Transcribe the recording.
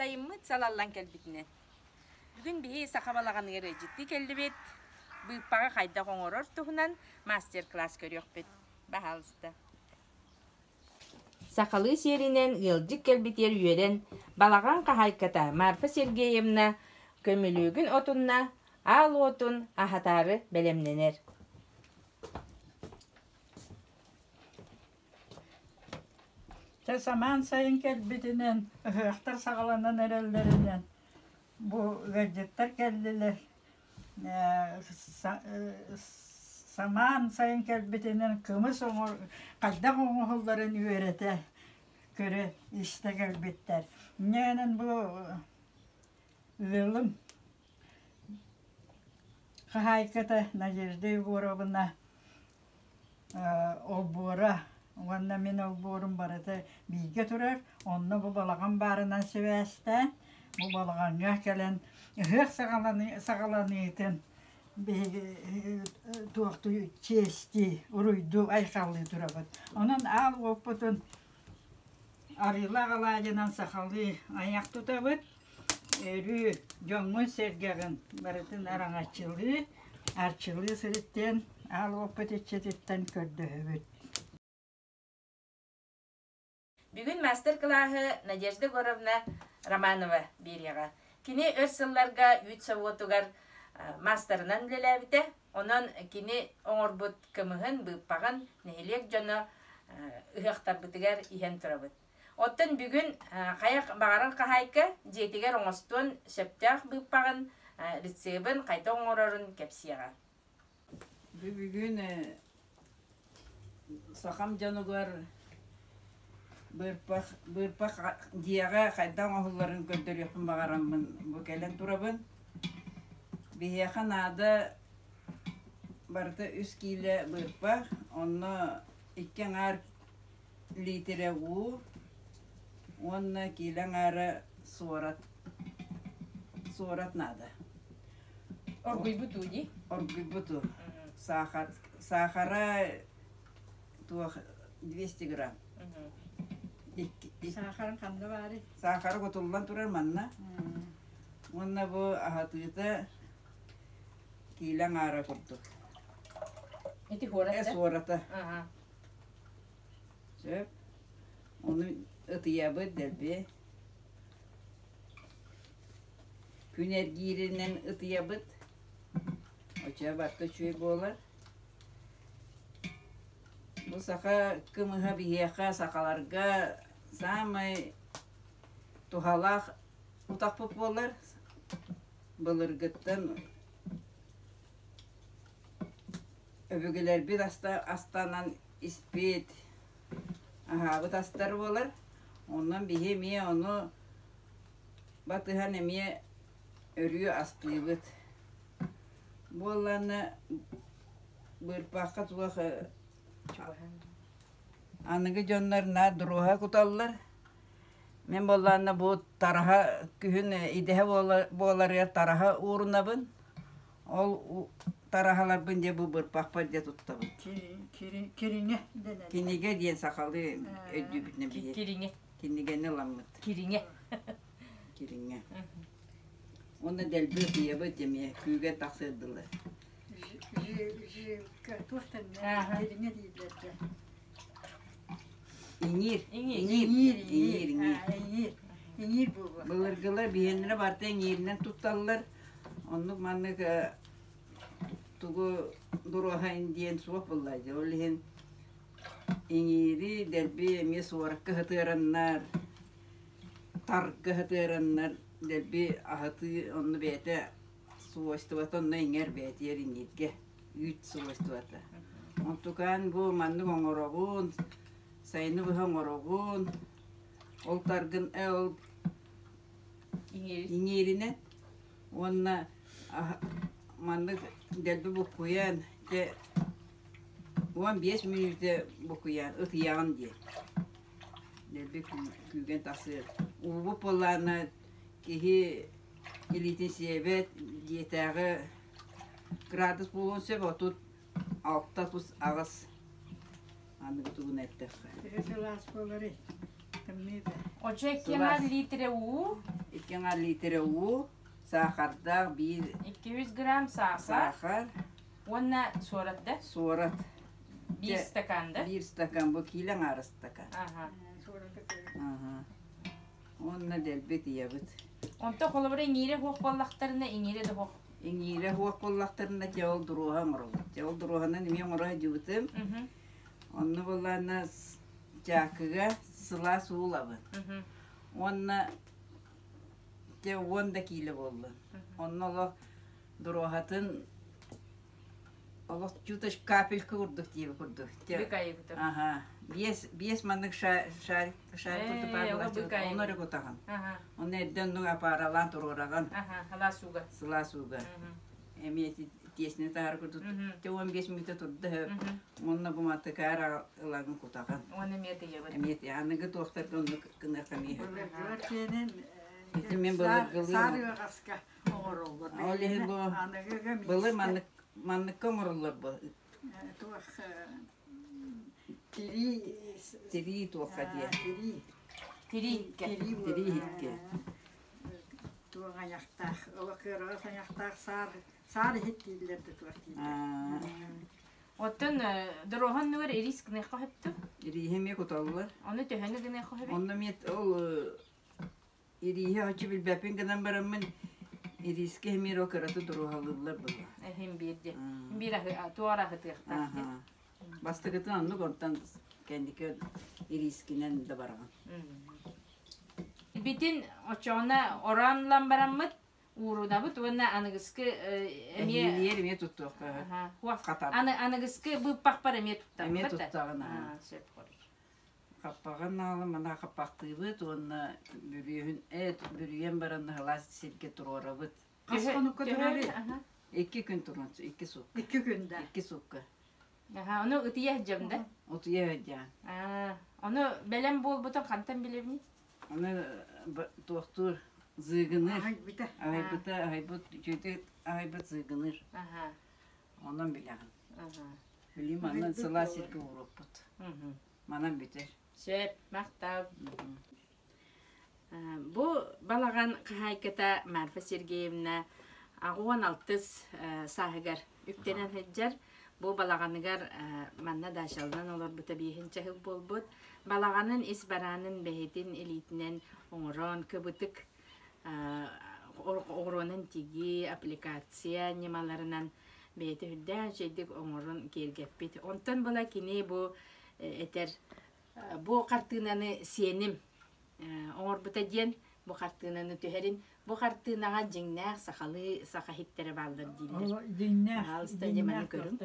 Сайыммыт салаллан кэлбитинэн. Бүгүн биһи саха балаҕаныгар ыалдьыттыы кэллибит. Быыппаҕы хайдах оҥорор туһунан мастер-класс көрүөхпүт. Баһаалыста. Сахалыы сиэринэн ыалдьыт кэлбитигэр үөрэн, балаҕан хаһаайката Марфа Сергеевна көмүлүөгүн отунна, аал уотун аһатаары бэлэмнэнэр. Чэ, самаан сайын кэлбитинэн, ыһыахтар саҕаланан эрэллэринэн бу ыалдьыттар кэллилэр. Самаан сайын кэлбитинэн кымыс оҥор хайдах оҥоһулларын үөрэтэ, көрө, истэ кэлбиттэр. Инньэ гынан бу ыалым хаһаайката Надежда Егоровна олбуора уонна мин олбуорум барыта бииргэ турар. Онно бу балаҕан баарынан сибээстээн, бу балаҕаҥҥа кэлэн ыһыах саҕаланыытын биһиги туохтуу чиэстии, уруйдуу, айхаллыы турабыт. Онон аал уоппутун арыылаах алаадьынан сахалыы айах тутабыт. Өрүү дьоҥҥун-сэргэҕин барытын араҥаччылыы, арчылыы сырыт диэн аал уоппут иччититтэн көрдөһөбүт. Бүгүн маастар-кылааһы Надежда Егоровна Романова биэриэҕэ. Кини өр сылларга үүт собуотугар маастарынан үлэлээбитэ. Онон кини оҥорбут кымыһын, быыппаҕын нэһилиэк дьоно ыһыахтарбытыгар иһэн турабыт. Оттон бүгүн хайа баҕарар хаһаайка дьиэтигэр оҥостуон сөптөөх быыппаҕын, рецебин хайдах оҥорорун кэпсиэҕэ. Бүгүн сахам дьонугар быырпах, быырпах дьиэҕэ хайдах оҥоһулларын көрдөрүөхпүн баҕараммын бу кэлэн турабын. Биһиэхэ наада барыта үс киилэ быырпах, онно икки аҥаар лиитирэ уу уонна киилэ аҥаара суорат суорат наада. Оргуйбут уу дии? Оргуйбут уу. Саахар, саахара туох 200 грамм. Саахарын ханна баарый? Саахара кутуллан турар манна. Уонна бу аһатыыта киилэ аҥаара курдук. Ити суората? Суората. Сөп. Ону ытыйабыт дэлби. Күн эргииринэн ытыйабыт. Оччо барыта үчүгэй буолар. Бу саха кымыһа биһиэхэ, сахаларга саамай туһалаах утахпыт буолар. Былыргыттан Өбүгэлэрбит астанан испит, аһаабыт астар буолар. Онон биһи эмиэ ону батыһан эмиэ өрүү астыыбыт. Буоллаҕына быырпахха туох аныгы дьоннор наар доруоһа куталлар. Мин буоллаҕына бу тараһа күһүн идэһэ буоларыгар тараһа уурунабын. Ол тараһаларбын дьэ бу бырпахпар дьэ туттабын. Кириҥэ дэнэр. Кинигэ диэн сахалыы өйдүүбүтүнэн биһи. Кириҥэ. Кинигэни ыламмыт. Кириҥэ. Кириҥэ. Уонна дэлби ытыйабыт эмиэ күүгэн тахсыар дылы. Жилка туох кириҥэ дииллэр дьэ. Иҥиир. Иҥиир. Иҥиир. Иҥиир. Иҥиир. Иҥиир буолуо. Былыргылар биһиэннэрэ барыта иҥииринэн тутталлар. Оннук маннык тугу дуруһайын диэн суох буолла дии. Ол иһин иҥиири дэлби эмиэ суоракка сытыараннар, тарга сытыараннар дэлби аһатыы онно бэйэтэ свойствота онно иҥэр бэйэтигэр иҥииргэ үүт свойствота. Онтукаан бу маннык оҥороҕун, сайыны быһа оҥороҕун, ол таргын ол иҥииринэн Уонна маннык дэлби буккуйан, дьэ 15 мүнүүтэ буккуйан ытыйаҕын диэн. Дэлби күүгэн тахсыар. Уубут буоллаҕына киһи илиитин сиэбэт, дьиэтээҕи градус буолуон сөп, 36 8 аныгы тугун эттэххэ. Төһө сылаас буоларый? Тымныы да. Очо икки аҥаар литрэ уу. Икки аҥаар литрэ уу, саахардаах биир 200 грамм саахар. Саахар. Уонна суорат да? Суорат. Биир стакан да? Биир стакан, бу киилэ аҥаара стакан. Аха. Аха. Уонна дэлби итийэбит. Онто холобура иҥиирэ суох буоллахтарына, иҥиирэ да суох. Иҥиирэ суох буоллахтарына, дьэ ол дуруоһа оҥоробут. Дьэ ол дуруоһанан эмиэ оҥоро сылдьыбытым. Онно буоллаҕына чаакыга сылаас уу ылабын. Уонна дьэ уон да киилэ буоллун. Онно олох дуруоһатын олох чуточку капелька курдук диэби курдук. Быкайыбыта. Аха. Биэс, биэс маннык шарик, шарик курдук баар буолааччы. Ону эрэ кутаҕын. Онно эрдэ оннук аппаралаан туруораҕын. Аха, сылаас ууга. Сылаас ууга. Эмиэ тиэсини таһар курдук. Те 15 мүнүүтэ турда сөп. Уонна бу маттыкаар ылаҥын кутаҕын. Уонна эмиэ тыйабыт. Эмиэ аныгы туохтарга оннук гыныахха эмиэ сөп. Былыргылар киэнин Ити мин былыргылыы саар ыаҕаска оҥороллор. Ол иһин бу Аныгыга былыр маннык манныкка оҥороллор бу. Туох тирии Тирии туохха диэ. Тирии. Тирииккэ. Тирии иһиккэ. Туох айахтаах, олох кыараҕас айахтаах саар саар иһит дииллэр да туох дииллэр. Оттон дороһон нугар ирис гыныахха сөптү? Ирииһи эмиэ куталлар. Ону төһөнү гыныахха сөбүй? Онно эмиэ ол ирииһи оччо билбэппин гынан бараммын ириискэ эмиэ ол кыраты дуруһалыыллар буолла. Эһим биир дии. Биир аһы туора аһытыахтаах дии. Бастакытын оннук онтон кэнники ириискинэн да бараҕын. Битин оччоҕуна ороон ылан бараммыт уурунабыт уонна аныгыскы эмиэ Эһиилиэр эмиэ туттуохха хатар. Аны аныгыскы быыппахпар эмиэ туттабыт. Эмиэ туттаҕын. Сөп короче. Хаппаҕын аалым мана хаппахтыыбыт уонна бүрүөһүн эт бүрүйэн баран сылаас сиргэ туруорабыт. Хас хонукка турарый? Икки күн туран, икки суукка. Икки күн да. Икки суукка. Аха, ону ытыйа сылдьабын да? Утуйа сылдьаан. Аа, ону бэлэм буолбутун хантан билэбиний? Аны туохтуур зыыгыныыр. Аһайбыта. Аһайбыта, аһайбыт, үчүгэйдик аһайбыт зыыгыныыр. Аха. Онон билэҕин. Аха. Билим манан сылаас сиргэ ууруохпут. Манан бүтэр. Сөп, махтал. Бу балаҕан хаһаайката Марфа Сергеевна аҕуон алтыс сааһыгар үктэнэн сылдьар. Бу балаҕаныгар манна даачаланан олорбута биэһин чаһыл буолбут. Балаҕанын ис бараанын бэйэтин илиитинэн оҥорон, кыбытык оҕуруонан тигии, аппликация ньымаларынан бэйэтэ үрдээх үчүгэйдик оҥорон киэргэппит. Онтон була кини бу этэр бу хартыынаны сиэним оҥорбута диэн бу хартыынаны түһэрин бу хартыынаҕа дьиҥнээх сахалыы саха иһиттэрэ бааллар дииллэр. Дьиҥнээх Пожалуйста, дьэ маны көрүҥ.